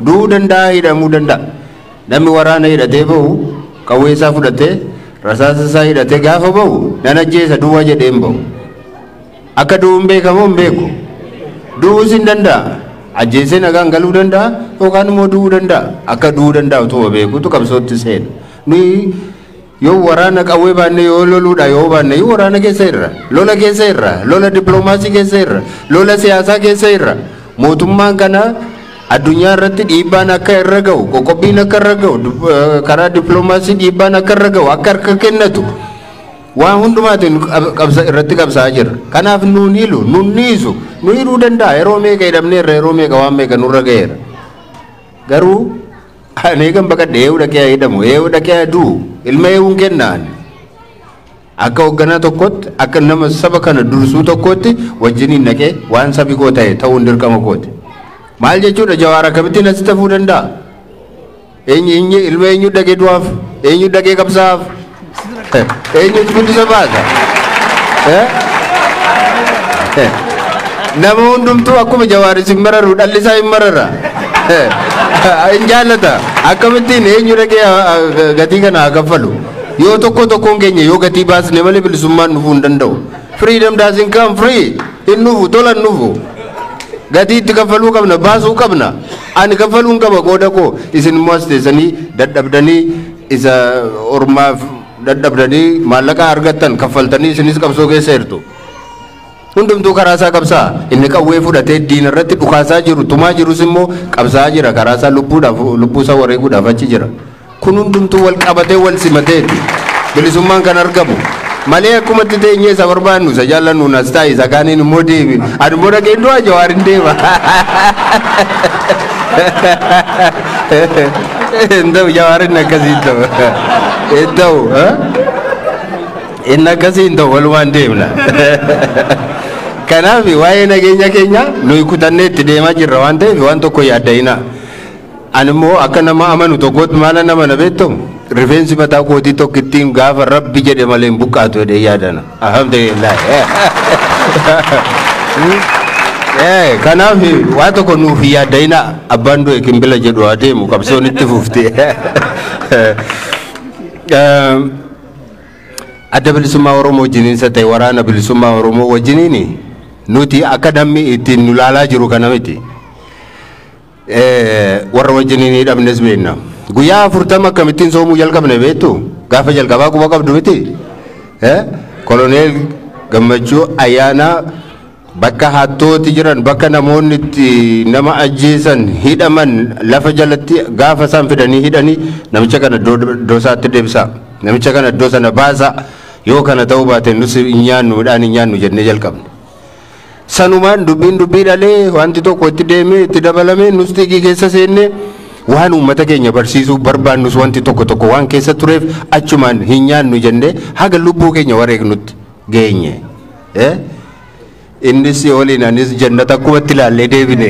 Du'uu danda'a, hidhamuu danda'a. Namni waraana hidhatee bahu, qawwee isaa fudhatee, rasaasa isaa hidhatee gaafa bahu, nan ajjeesa duwwaa jedhee hin bahu. Akka du'uun beekamoo hin beeku. Du'uus hin danda'a. Ajjeesee nagaan galuu danda'a yookaan immoo du'uu danda'a. Akka du'uu danda'a utuma beekutu qabsootti seena. Nuyi yoo waraana qawwee baanne, yoo loluudha yoo baanne, yoo waraana keessa irra, lola keessa irra, lola dippiloomaasii keessa irra, lola siyaasaa keessa irra, mootummaan kana addunyaa irratti dhiibbaan akka irra ga'u, qoqqobbiin akka irra ga'u, karaa dippiloomaasii dhiibbaan akka irra ga'u, akka harka kennatu waan hundumaatiin irratti qabsaa'aa jirra. Kanaaf nuun hilu, nuun dhiisu, nu hidhuu danda'a. Yeroo meeqa hidhamneerra, yeroo meeqa waan meeqa nurra ga'eera. Garuu ani eegan baqadhe, eewu dhaqee haa hidhamu, eewu dhaqee haa du'u, ilma eewuun kennaan. Akka hoogganaa tokkotti, akka nama saba kana dursuu tokkotti wajjiniin dhaqee waan sabi koo ta'e ta'uun dirqama kooti. Maal jechuudha, Jawaar akkamittiin asitti hafuu danda'a? Eenyu ilma eenyu dhaqee du'aaf? Eenyu dhaqee qabsaa'aaf? Eenyutu bilisa baasa? Nama hundumtuu akkuma Jawaar isin mararu dhalli isaa hin marara. Hin jaallata. Akkamittiin eenyu dhaqee gatii kana haa kaffalu? Yoo tokko tokkoon keenya yoo gatii baasne malee bilisummaan dhufuu hin danda'u. Freedom doesn't come free. Hin dhufu, tola hin dhufu. Gatii itti kaffaluu qabna, baasuu qabna. Ani kaffaluu hin qaba qooda koo. Isin immoo as teessanii dadhabdanii, isa ormaaf dadhabdanii maallaqa argattan kaffaltanii isinis qabsoo keessa jirtu. Hundumtuu karaa isaa qabsaa. Inni qawwee fudhatee diina irratti dhukaasaa jiru, tumaa jirus immoo qabsaa jira. Karaa isaa lubbuudhaaf, lubbuu isaa wareeguudhaaf achi jira. Kun hundumtuu wal qabatee wal simateeti bilisummaan kan argamu. Malee akkuma itti teenyee isa barbaannu, isa jaallannu as taa'e, isa kaaniin immoo deemi. Ani immoo dhaqeen du'a, Jawaar hin deema. Hin ta'u, Jawaar inni akkasii hin ta'u. Hin ta'u. Inni akkasii hin ta'u, walumaan deemna. Kanaaf waa'ee nageenya keenya nuyi kutannee itti deemaa jirra waan ta'eef waan tokko yaadda'ina. Ani immoo akka nama amanu tokkotti maala nama na beektu, rifeensi mataa kootii tokkittiin gaafa Rabbi jedhe malee hin buqqaatu jedhee yaadana. Alhamdulillah. Kanaaf waan tokko nuuf hin yaadda'ina, abbaan du'e kimbila jedhu haa deemu, qabsoon itti fufti. Adda Bilisummaa Oromoo wajjiniin ta'e, Waraana Bilisummaa Oromoo wajjiniin nuti akka namni ittiin nu laalaa jiru kana miti. Warra wajjiniin hidhamnes beekna. Guyyaa 40 akkamittiin soomuu jalqabne beektu? Gaafa jalqabaa quba qabdu miti? Koloneel Gammachuu Ayyaanaa bakka hattooti jiran, bakka namoonni itti nama ajjeesan hidhaman, lafa jalatti gaafa isaan fidanii hidhanii, namicha kana iddoo isaatti deebisaa. Namicha kana iddoo sana baasaa. Yoo kana ta'uu baate nus hin nyaannu, midhaan hin nyaannu jennee jalqabne. Sanumaan dubbiin dubbii dhalee, wanti tokko itti deemee itti dabalamee, nus xiiqii keessa seennee, waan uummata keenya barsiisuu barbaannus wanti tokko tokko waan keessa tureef, achumaan hin nyaannu jennee haga lubbuu keenya wareegnutti geenye. Innis waliin anis jannata akkumatti ilaallee deebine.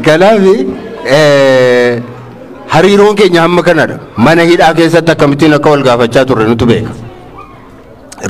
Kanaaf hariiroon keenya hamma kanadha. Mana hidhaa keessatti akkamittiin akka wal gaafachaa turre nutu beeka.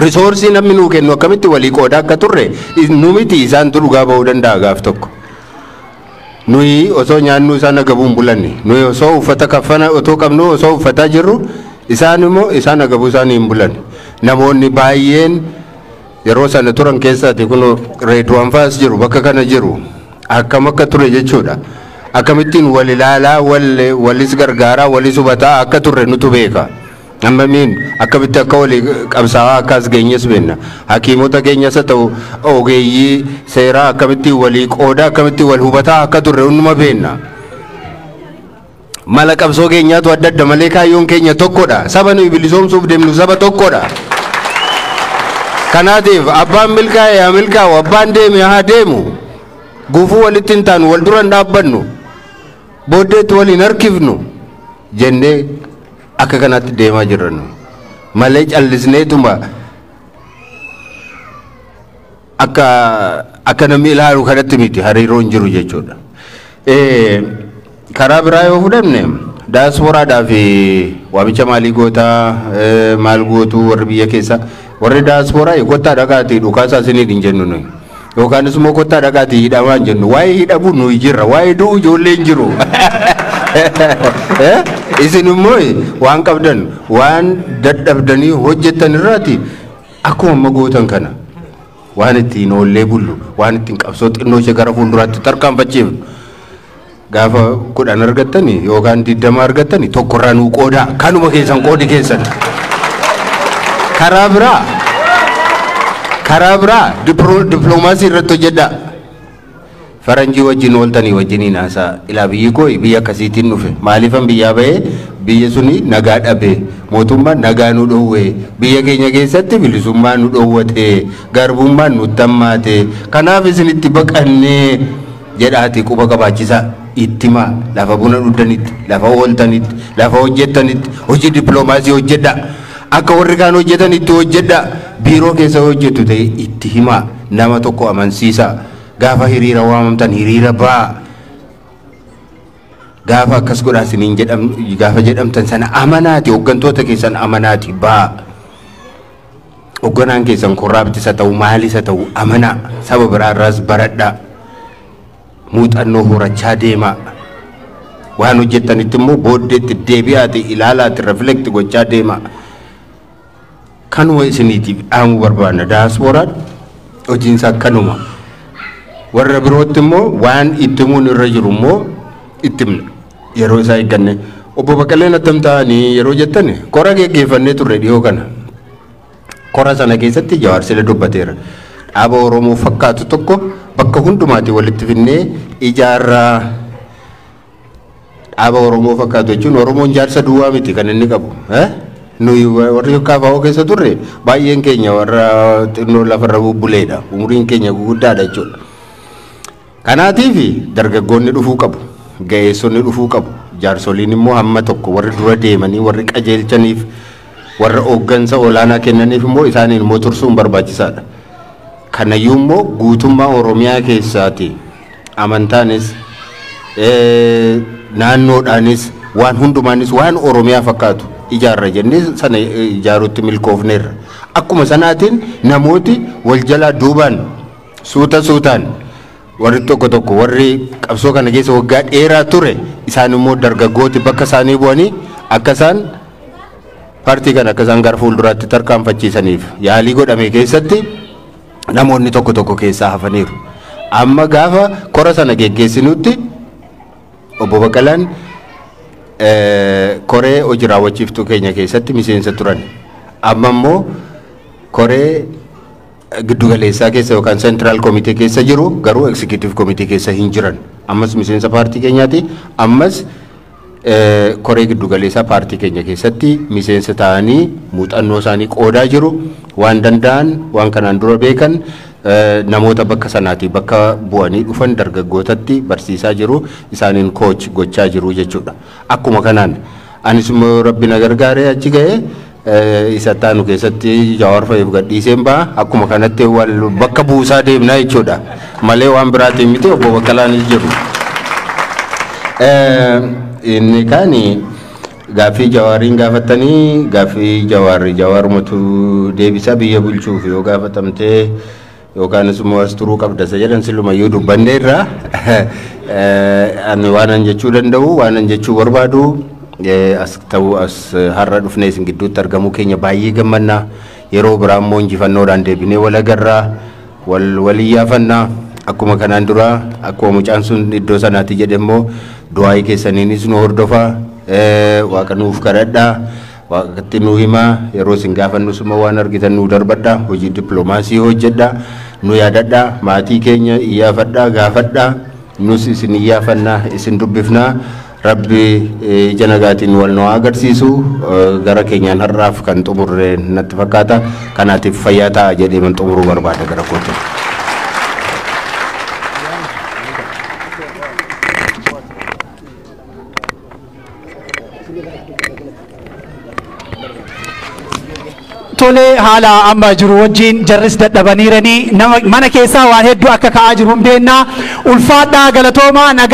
Risoorsii namni nuu kennu akkamitti walii qoodaa akka turre nu miti isaantu dhugaa ba'uu danda'a gaaf tokko. Nuyi osoo nyaannu isaan agabuu hin bulanne. Nuyi osoo uffata kaffana otoo qabnu, osoo uffataa jirru, isaan immoo isaan agabuu isaanii hin bulanne. Namoonni baay'een yeroo sana turan keessaati kun Reeduwaan fa'as jiru, bakka kana jiru, akkam akka ture jechuudha. Akkamittiin wal ilaalaa, walis gargaaraa, walis hubataa akka turre nutu beeka. Ammamiin akkamitti akka walii qabsaa'aa akka as geenyes beekna. Hakiimota keenyas haa ta'u ogeeyyii seeraa akkamittiin walii qoodaa, akkamittiin wal hubataa akka turre hunduma beekna. Mala qabsoo keenyaatu adda adda malee kaayyoon keenya tokkodha. Saba nuyi bilisoomsuuf deemnu saba tokkodha. Kanaatiif abbaan milkaa'e haa milkaa'u, abbaan deeme haa deemu. Gufuu walitti hin taanu, wal dura hin dhaabbannu. Booddeetti waliin harkifnu jennee akka kanatti deemaa jirra nu. Malee callisneetuma akka namni ilaalu kanatti miti hariiroon jiru jechuudha. Karaa biraa yoo fudhanne, daasporaadhaa fi waamicha maalii gootaa, maal gootuu warri biyya keessa, warri daasporaa kottaa dhaqaatii dhukaasaa isiniin hin jennu nuyi. Yookaanis immoo kottaa dhaqaatii hidhamaa hin jennu. Waa'ee hidhamuu nuyi jirra. Waa'ee du'u ijoollee hin jiru. Isin immoo waan qabdan waan dadhabdanii hojjettan irraati akkuma amma gootan kana waan ittiin oollee bullu waan ittiin qabsoo xinnoo ishee gara fuulduraatti tarkaanfachiifnu gaafa 10 argattanii yookaan 20 argattanii tokkorraa nuu qoodaa kanuma keessan qoodi keessan. Karaa biraa dippiloomaasii irratti hojjedhaa. Faranjii wajjin ooltanii wajjiniin haasaa ilaa biyyi koo biyya akkasiitiin dhufe maaliifan biyyaa ba'ee biyya suni nagaa dhabe mootummaan nagaa nu dhoowwe biyya keenya keessatti bilisummaa nu dhoowwate garbummaan nu tammaate kanaaf isinitti baqannee jedhaati quba qabaachisaa ittimaa lafa buna dhugdanitti lafa ooltanitti lafa hojjettanitti hojii dippiloomaasii hojjedhaa akka warri kaan hojjetanitti hojjedhaa biiroo keessa hojjettu ta'e itti himaa nama tokko amansiisaa. Gaafa hiriira waamamtan hiriira ba'aa. Gaafa akkas godhaa isiniin gaafa jedhamtan sana amanaati hooggantoota keessan amanaati ba'aa. Hoogganaan keessan korraabtisa ta'u maalisa ta'u amanaa saba biraarraas baradhaa. Muuxannoo horachaa deemaa. Waan hojjettanitti immoo booddeetti deebi'aati ilaalaati riflekti gochaa deemaa. Kanuma isiniitiif dhaamuu barbaanna daaspooraan hojiinsaa kanuma. Warra birootti immoo waan itti himuun irra jiru immoo itti himna yeroo isaa eegganne. Obbo Baqqaleen attam ta'anii yeroo jettan kora geggeeffannee turre dhiyoo kana. Kora sana keessatti Jawaar sila dubbateera. Dhaaba Oromoo fakkaatu tokko bakka hundumaatti walitti finnee ijaarraa. Dhaaba Oromoo fakkaatu jechuun Oromoon jaarsa duwwaa miti kan inni qabu. Nuyi warri KFO keessa turre baay'een keenya warra xinnoo lafarra bubbuleedha. Umuriin keenya guguddaadha jechuudha. Kanaatiif dargaggoonni dhufuu qabu, ga'eessonni dhufuu qabu, jaarsoliin immoo hamma tokko warri dura deemanii warri qajeelchaniif warra hooggansa olaanaa kennaniif immoo isaaniin immoo tursuun barbaachisaadha. Kanayyuu immoo guutummaa Oromiyaa keessaati amantaanis naannoodhaanis waan hundumaanis waan Oromiyaa fakkaatu ijaarra jennee sana ijaaruutti milkoofneerra. Akkuma sanaatiin namooti wal jalaa duubaan suuta suutaan warri tokko tokko warri qabsoo kana keessa waggaa dheeraa ture isaan immoo dargaggooti bakka isaanii bu'anii akka isaan paartii kana akka isaan gara fuulduraatti tarkaanfachiisaniif yaalii godhame keessatti namoonni tokko tokko keessaa hafaniiru. Amma gaafa kora sana geggeessinutti obbo Baqqalaan koree hojii raawwachiiftuu keenya keessatti miseensa turan. Amma immoo koree giddugaleessaa keessa yookaan seentiraal komitee keessa jiru garuu eksekuutiif komitee keessa hin jiran. Ammas miseensa paartii keenyaati. Ammas koree giddugaleessaa paartii keenya keessatti miseensa ta'anii muuxannoo isaanii qoodaa jiru. Waan danda'an waan kanaan dura beekan namoota bakka sanaatii bakka bu'anii dhufan dargaggootatti barsiisaa jiru. Isaaniin kooch gochaa jiru jechuudha. Akkuma kanaan anis immoo rabbi na gargaaree achi ga'ee isa taanu keessatti Jawaar fa'iif gadhiiseen ba'a. Akkuma kanatti wal bakka buusaa deemnaa jechuudha. Malee waan biraatiin miti obbo Baqqalaanis jiru. Inni kaani gaaffii Jawaariin gaafatanii gaaffii Jawaarri Jawaarumatu deebisa biyya bulchuuf yoo gaafatamtee yookaanis immoo as turuu qabda isa jedhan silumayyuu dubbanneerra. Ani waanan jechuu danda'u waanan jechuu barbaadu as ta'u as har'a dhufnee isin gidduutti argamuu keenya baay'ee gammannaa. Yeroo biraa immoo injifannoodhaan deebinee wal agarraa wal iyyaafannaa. Akkuma kanaan dura akkuma mucaan sun iddoo sanaatti jedhe immoo du'aayii keessaniinis nu hordofaa waaqa nuuf kadhadhaa waaqatti nu himaa yeroo isin gaafannus immoo waan argitan nu darbadhaa hojii dippiloomaasii hojjedhaa nu yaadadhaa maatii keenya iyyaafadhaa gaafadhaa nus isin iyyaafannaa isin dubbifnaa. Rabbi ija nagaatiin wal nu agarsiisu gara keenyaan har'aaf kan xumurre natti fakkaata. Kanaatiif fayyaa ta'a jedhee man xumuruu barbaada gara kootti. Tolee haala amma jiru wajjin jarris dadhabaniiranii mana keessaa waan hedduu akka ka'aa jiru hin beeknaa. Ulfaadhaa galatoomaa nagaa.